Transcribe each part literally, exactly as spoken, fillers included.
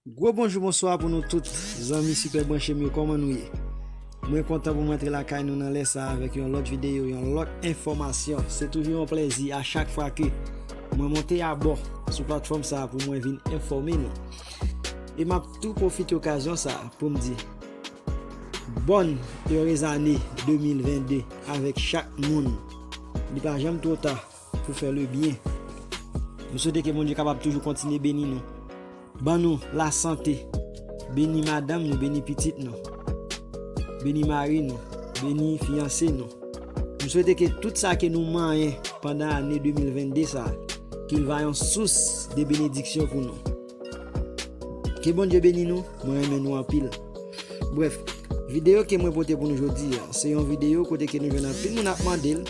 Gwo bonjou, bonswa pou nou tout, zanmi Sipè Branche m yo, kòman nou ye? Mwen kontan pou mwen antre lakay nou nan lè sa a avèk yon lòt videyo, yon lòt enfòmasyon. Se toujou yon plèzi a chak fwa ke mwen monte abò sou platfòm sa a pou mwen vin enfòme nou. E m ap tou pwofite okazyon sa a pou m di, Bonne heureuse année de mil vennde avèk chak moun. Li pa janm twò ta pou fè le byen. M swete ke Bondye kapab toujou kontinye beni nou. Ban nou lasante. Beni madanm nou, beni pitit nou. Beni mari nou, beni fiyanse nou. M swete ke tout sa ke nou manyen pandan ane de mil vennde sa a, ke l va yon sous de benediksyon pou nou. Ke Bondye beni nou, mwen renmen nou anpil. Brèf, videyo ke mwen pote pou nou jodi a, se yon videyo kote ke nou jwenn anpil moun ap mande l,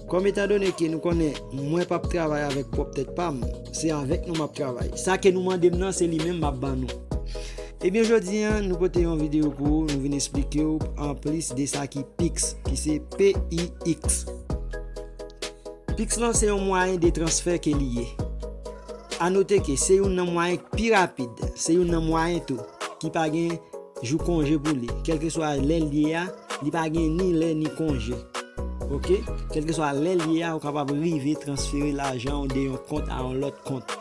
kòm etandone ke nou konnen mwen p ap travay avèk pwòp tèt pa m, se avèk nou m ap travay. Sa ke nou mande m nan, se li menm m ap ban nou. Ebyen, jodi a, nou pote yon videyo pou ou, nou vin esplike w anplis de sa ki Pix, ki se P I X. Pix lan se yon mwayen de transfè ke li ye. A note ke se youn nan mwayen k pi rapid, se youn nan mwayen tou ki pa gen jou konje pou li. Kèlkeswa lè l ye a, li pa gen ni lè ni konje. Oke? Kèlkeswa lè l ye a, ou kapab rive transfere lajan w de yon kont a yon lòt kont.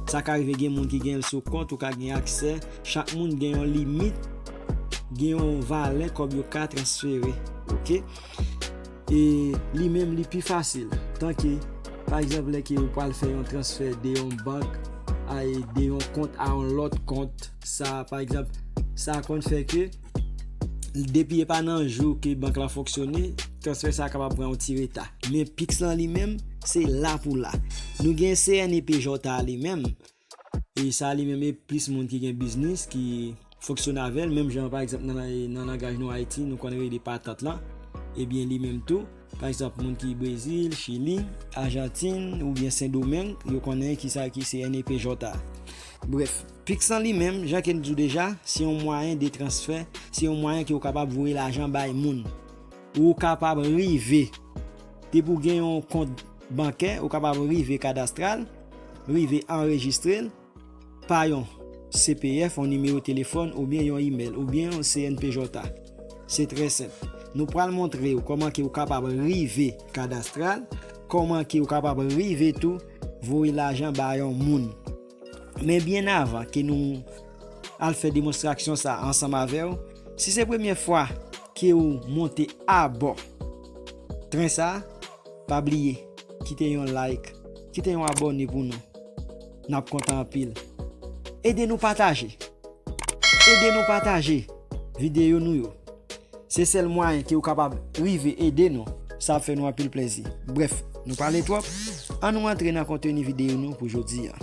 Sa ka rive gen moun ki gen l sou kont, ou ka gen aksè. Chak moun gen yon limit, gen yon valè kòb yo ka transfere. Oke? E li menm li pi fasil. Tanke, pa egzanp, lè ke ou pral fè yon transfè de yon bank a, de yon kont a yon lòt kont, sa, pa egzanp, sa konn fè ke depi e pa nan jou ke bank la fonksyone, transfè sa kapab pran yon ti reta. Men Pix lan li menm, se la pou la. Nou gen C N E P J A li menm. E sa li menm e plis moun ki gen biznis ki fonksyone avè l, menm jan pa egzanp nan, nan langaj nou Ayiti, nou konn rele patant lan. Ebyen li menm tou, pa egzanp moun ki Brezil, Chili, Ajantin oubyen Sendomeng, yo konnen kisa ki C N E P J A. Brèf, Pix lan li menm, jan ke n di w deja, se yon mwayen de transfè, se yon mwayen ke w kapab voye lajan bay moun. Ou kapab rive, depi w gen yon kont bankè, ou kapab rive kadastral, rive anrejistre l pa yon C P F, yon nimewo telefòn, oubyen yon imèl, oubyen yon C N P J A. Se trè senp. Nou pral montre w kòman ke w kapab rive kadastral, kòman ke w kapab rive tou voye lajan ba yon moun. Men byen avan ke nou al fè demonstrasyon sa ansanm avè w, si se premye fwa ke w monte abò tren sa, pa bliye, kite yon like, kite yon abòne pou nou. N ap kontan anpil. Ede nou pataje. Ede nou pataje videyo nou yo. Se sèl mwayen ke w kapab rive ede nou. Sa ap fè nou anpil plèzi. Brèf, nou pale twòp. Ann nou antre nan konteni videyo nou pou jodi a.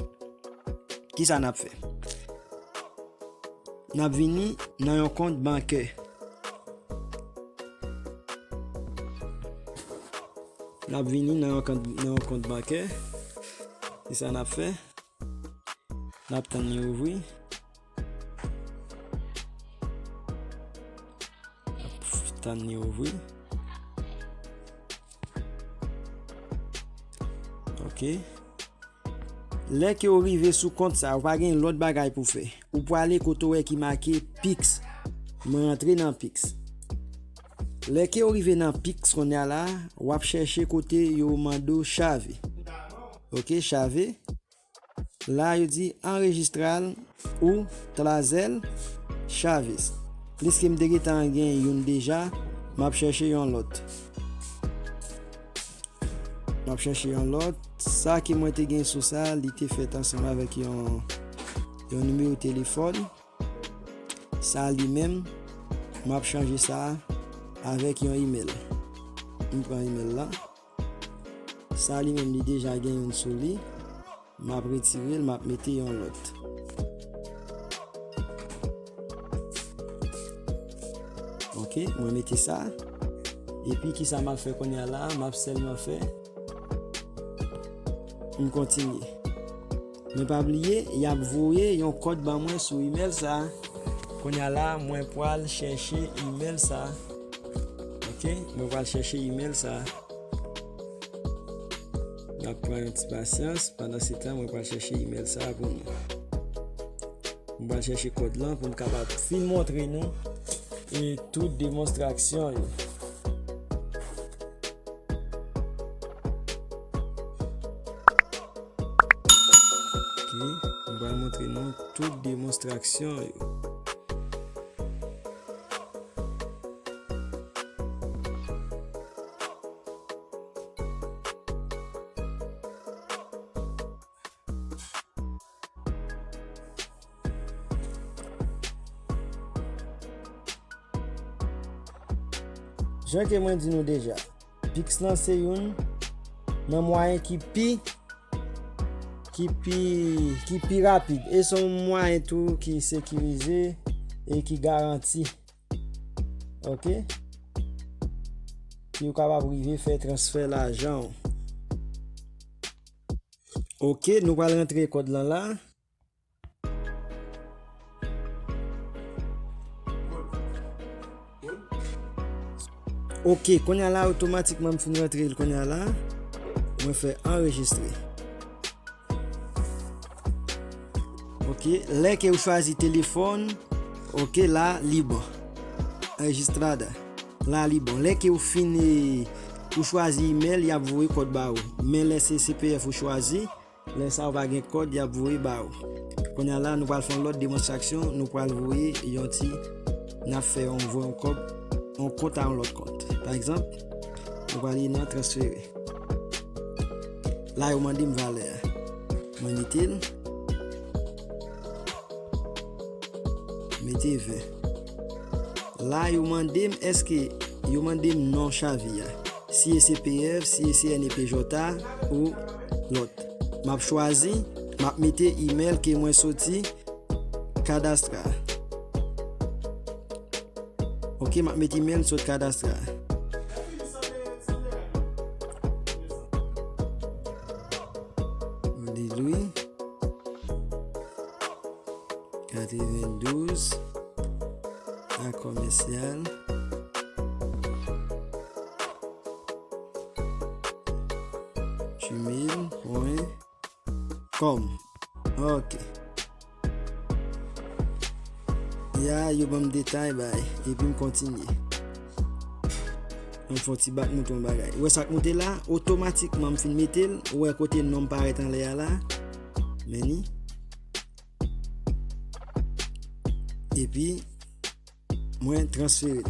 Kisa n ap fè? N ap vini nan yon kont bankè. N ap vini nan yon kont, nan yon kont bankè. Se sa n ap fè. N ap tann li ouvri. N ap tann li ouvri. Oke. Lè ke w rive sou kont sa, ou pa gen lòt bagay pou fè. Ou prale kote w wè ki make Pix. Mwen rantre nan Pix. Lè ke w rive nan Pix kounye a la, w ap chèche kote yo mande w chave. Oke, chave. La, yo di anrejistral ou Tlazel Chavez. Pliske m te gentan gen youn deja, m ap chèche yon lòt. M ap chèche yon lòt. Sa ke mwen te gen sou sa, li te fèt ansanm avèk yon, yon nimewo telefòn. Sa li menm, m ap chanje sa avèk yon imèl. M pran imèl la. Sa li menm, li deja gen youn sou li. M ap retire l, m ap mete yon lòt. Oke, mwen mete sa. Epi kisa m ap fè kounye a la? M ap sèlman fè, m kontinye. Men pa bliye, y ap voye yon kòd ban mwen sou imèl sa. Kounye a la, mwen pral chèche imèl sa. Oke, mwen pral chèche imèl sa. N ap pran yon ti pasyans. Pandan se tan, mwen pral chèche imèl sa a pou nou. Mwen pral chèche kòd lan pou m kapab fin montre nou e tout demonstraksyon yo. Ok, mwen pral montre nou tout demonstraksyon yo. Jan ke mwen di nou deja, Pix lan se youn nan mwayen ki pi, ki pi, ki pi rapid. E se yon mwayen tou ki sekirize e ki garanti. Ok? Ki ou kapab rive fè transfè lajan w. Ok, nou pral rantre kòd lan la. Ok, kounye a la, otomatikman m fin rantre l kounye a la. Mwen fè anrejistre. Ok, lè ke ou chwazi telefòn, ok, la, li bon. Registrada. La, li bon. Lè ke ou fin, eh, ou chwazi imèl, y ap voye kòd ba ou. Men lè se C P F ou chwazi, lè sa ou pa gen kòd, y ap voye ba ou. Kounye a la, nou pral fè yon lòt demonstraksyon, nou pral voye yon ti, n ap fè yon voye yon kòb, yon kont a yon lòt kont. Pa egzanp, nou pral nan transfere. La, yo mande m valè a. Mwen mete l. Mete ven. La, yo mande m èske, yo mande m non Chavy a. Si e C P F, si e C N E P J A ou lòt. M ap chwazi, m ap mete imèl ke mwen soti Kadastra. Ok, m ap mete imèl sot Kadastra. Lilwi. Katrevendouz, a kòmèsyal, gmail pwen kòm. Ok. Ya, yo ban m detay bay, epi m kontinye. Mwen fè yon ti bak moute yon bagay. Ou wè sa k moute la, otomatikman m fin mete l, ou wè kote non m parèt anlè a la. Men ni. Epi, mwen transfere l.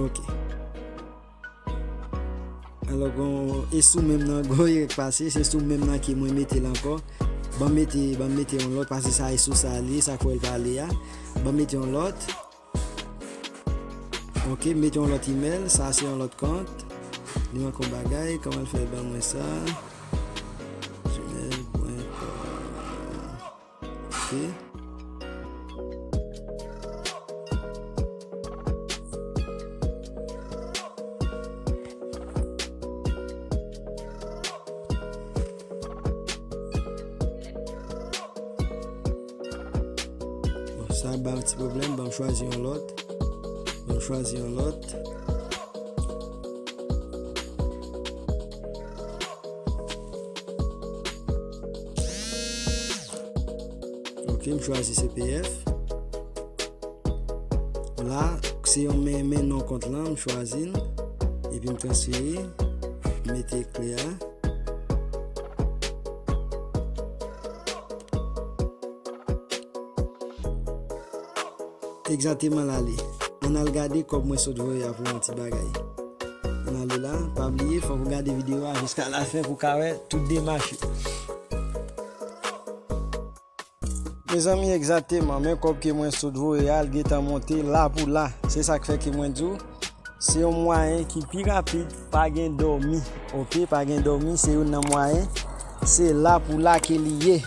Ok. Alò, gon, e sou menm nan, gon erè k pase, se sou menm nan ke mwen mete l ankò. Ban m mete, ban m mete yon lòt, paske sa e sou sa li, sa k fè l pa ale a. Ban m mete yon lòt. Ok, m mete yon lòt imèl, sa se yon lòt kont. Li manke yon bagay, kòman l fè l ban mwen sa? Gmail pwen kòm. Ok. Bon, sa ba yon ti pwoblèm, ban m chwazi yon lòt. Ban m chwazi yon lòt. Ok, m chwazi C P F. La, se yon men, men non kont lan, m chwazi l. Epi m transfere, m mete kle a. Egzakteman l ale. Ann al gade kòb mwen sot voye a pou yon ti bagay. Ann ale la, pa bliye, fòk ou gade videyo a jiska lafen pou w ka wè tout demach yo. Mezanmi, egzakteman, men kòb ke mwen sot voye a, l gentan monte la pou la. Se sa k fè ke mwen di w, se yon mwayen ki pi rapid, pa gen dòmi. Ok, pa gen dòmi, se youn nan mwayen. Se la pou la ke li ye.